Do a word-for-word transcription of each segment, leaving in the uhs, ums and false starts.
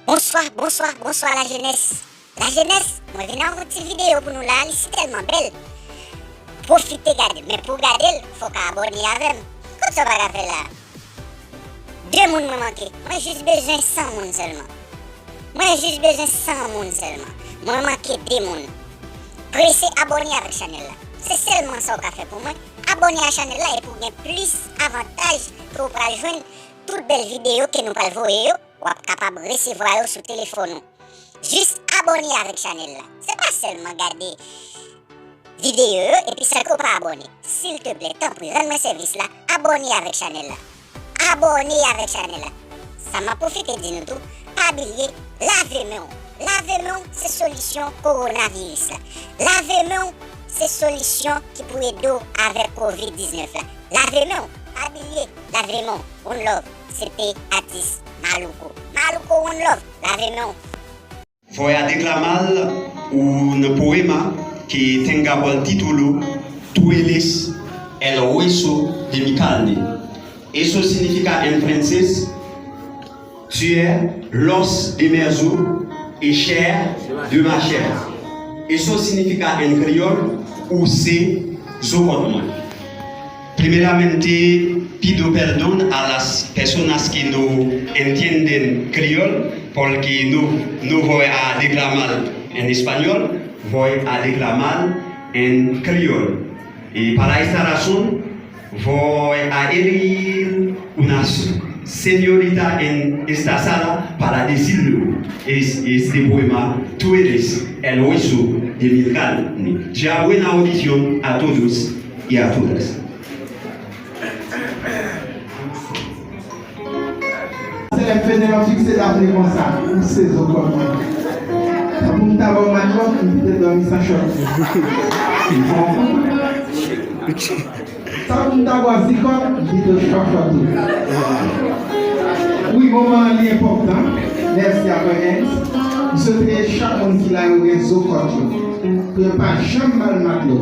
Bonswa, bonswa, bonswa lajenès. Lajenès, mwen vin ak yon ti videyo pou nou la, li si tèlman bèl. Pwofite gade l, men pou w gade l, fò w ka abòne avè m. Kòmsi w pa ka fè l la? De moun mwen manke, mwen jis bezwen san moun sèlman. Mwen jis bezwen san moun sèlman. Mwen manke de moun. Prese abòne avèk chanèl la. Se sèlman sa w ka fè pou mwen. Abòne a chanèl la epi w gen plis avantaj ke w pral jwenn tout bèl videyo ke nou pral voye yo. W ap kapab resevwa yo sou telefòn ou. Jis abòne avèk chanèl la. Se pa sèlman gade videyo yo epi san ke w pa abòne. Silteplè, tanpri, rann mwen sèvis la, abòne avèk chanèl la. Abòne avèk chanèl la. Sa m ap pwofite di nou tou, pa bliye lave men w. Lave men w se solisyon kowonaviris la. Lave men w se solisyon ki pou ede w avèk kovid diznèf la. Lave men w, pa bliye, lave men w. One love, se te atis Malouko. Malouko, one love, lave men w. Voy a declamar un poema que tenga por título Tú eres el hueso de mi carne. Eso significa en francés, Tu es l'os de mes os et chair de ma chair. Eso significa en kreyòl, Ou se zo kòt mwen. Primeramente, pido perdón a las personas que no entienden criol, porque no, no voy a declamar en español, voy a declamar en criol. Y para esta razón, voy a elegir una señorita en esta sala para decirlo. Es, este poema, Tú eres el hueso de mi carne. Ya buena audición a todos y a todas. Se lè m fè yon siksè, l ap vle konsa, ou se zo kòt mwen. Tankou m ta ba w mannyòk, m pito dòmi san chòt. Tankou m ta ba w zikòt, m pito chòchòt ou. Wi, moman an li enpòtan. Mèsi a Brennens. M swete chak moun ki la yo gen zo kòt yo. Pou yo pa janm mal matlo.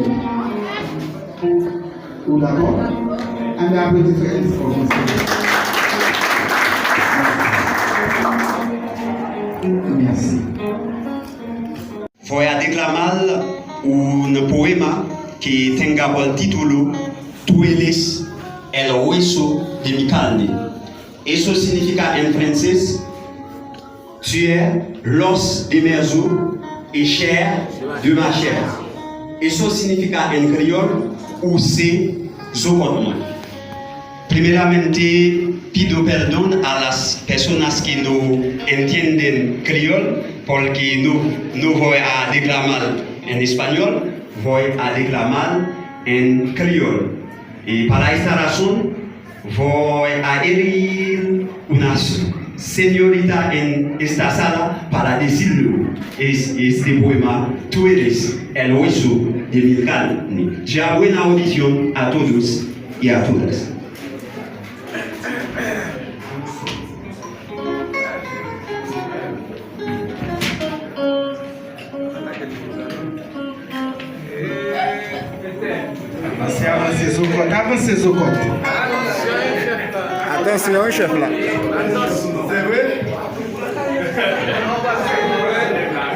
Ou dakò? Ann aplodi frè Elvis pou konsèy. Mèsi. Voy a declamar un poema que tenga por título Tú eres el hueso de mi carne. Eso significa en francés, Tu es l'os de mes os et chair de ma chair. Eso significa en kreyòl, Ou se zo kòt mwen. Primeramente, pido perdón a las personas que no entienden criol, porque no, no voy a declamar en español, voy a declamar en criol. Y para esta razón, voy a elegir una señorita en esta sala para decirlo. Es, este poema, Tú eres el hueso de mi carne. Ya buena audición a todos y a todas. Avanse, avanse, zo kòt, avanse, zo kòt. Atansyon, wi, chèf la.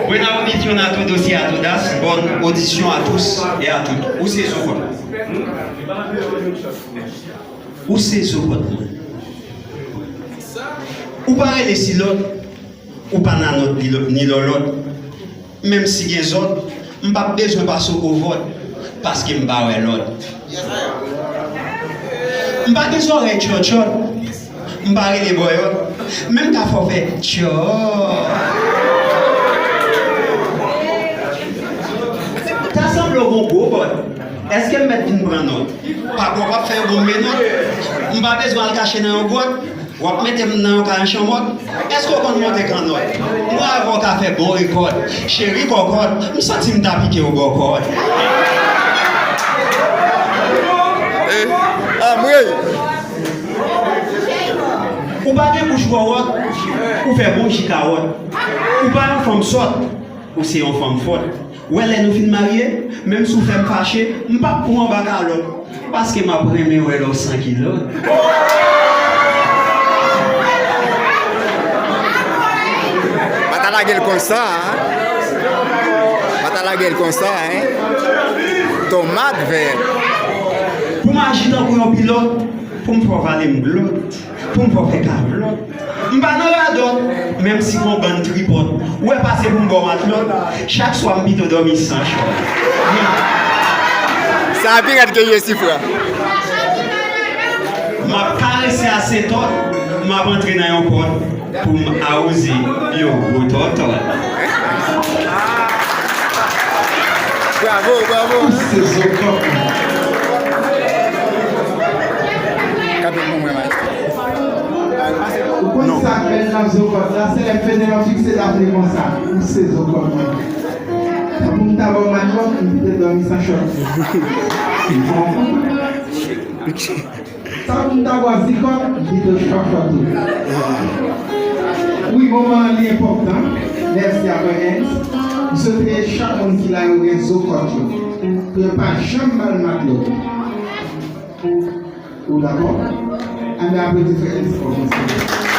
Buena audición a todos y a todas. Bonne audition à tous et à toutes. Ou se zo kòt. Ou se zo kòt mwen. Ou pa rele Silòt, ou pa Nanòt ni lò-, ni Lòlòt. Menm si gen zòt, m p ap bezwen pase w o vòt, paske m pa wè lòt. M pa gen zòrèy tchòtchòt, m pa rele bòyòt, men m ka fè w fè tchò. Ta sanble w gon gwo bòt. Èske m mèt vin pran nòt? Papa w p ap fè yon bon menòt. M pa bezwen al kache nan yon gwòt. W ap mete m nan yon kay an chanmòt. Èske w konn monte kannòt? Mwen avè w ka fè bon rekòt. Cheri kòkòt, m santi m ta pike w bò kòt. Eh, anmwey! Ou pa gen bouch wòwòt, ou fè bon ji kawòt. Ou pa yon fanm sòt, ou se yon fanm fòt. Ou wè lè nou fin marye, menm si w fè m fache, m p ap pran anba kalòt, paske m ap renmen wè lè w san kilòt. Lage l konsa, hein? Pa ta lage l konsa, hein? Tomat vèt. Pou m aji tankou yon pilòt, pou m fè w vale m glòt, pou m fè w fè kavlòt. M pa nan radòt, menm si gon bann tripòt. Ou wè pase pou m ba w matlòt, chak swa m pito dòmi san chòt. Sa pi rèd ke Jesifra. M ap karese asetòt, m ap antre nan yon pòt pou m awoze yon gwo tòtòt. Bravo, bravo. Ou se zokòt. Kanpe pou mwen, maestro. Ou konn sa k bèl nan zokòt la, se lè m fè de lòt fikse l ap vle konsa. Ou se zokòt mwen. Tankou m ta ba w matlòt, m pito dòmi san chòt. Ou konprann? Tankou m ta ba w zikòt, m pito chòchòt ou. Wi, moman an li enpòtan. Mèsi, Albert Hens. M swete chak moun ki la yo gen zokòt yo. Pou yo pa janm ba l matlòt. Ou dakò? Ann aplodi frè Hens fò konsa.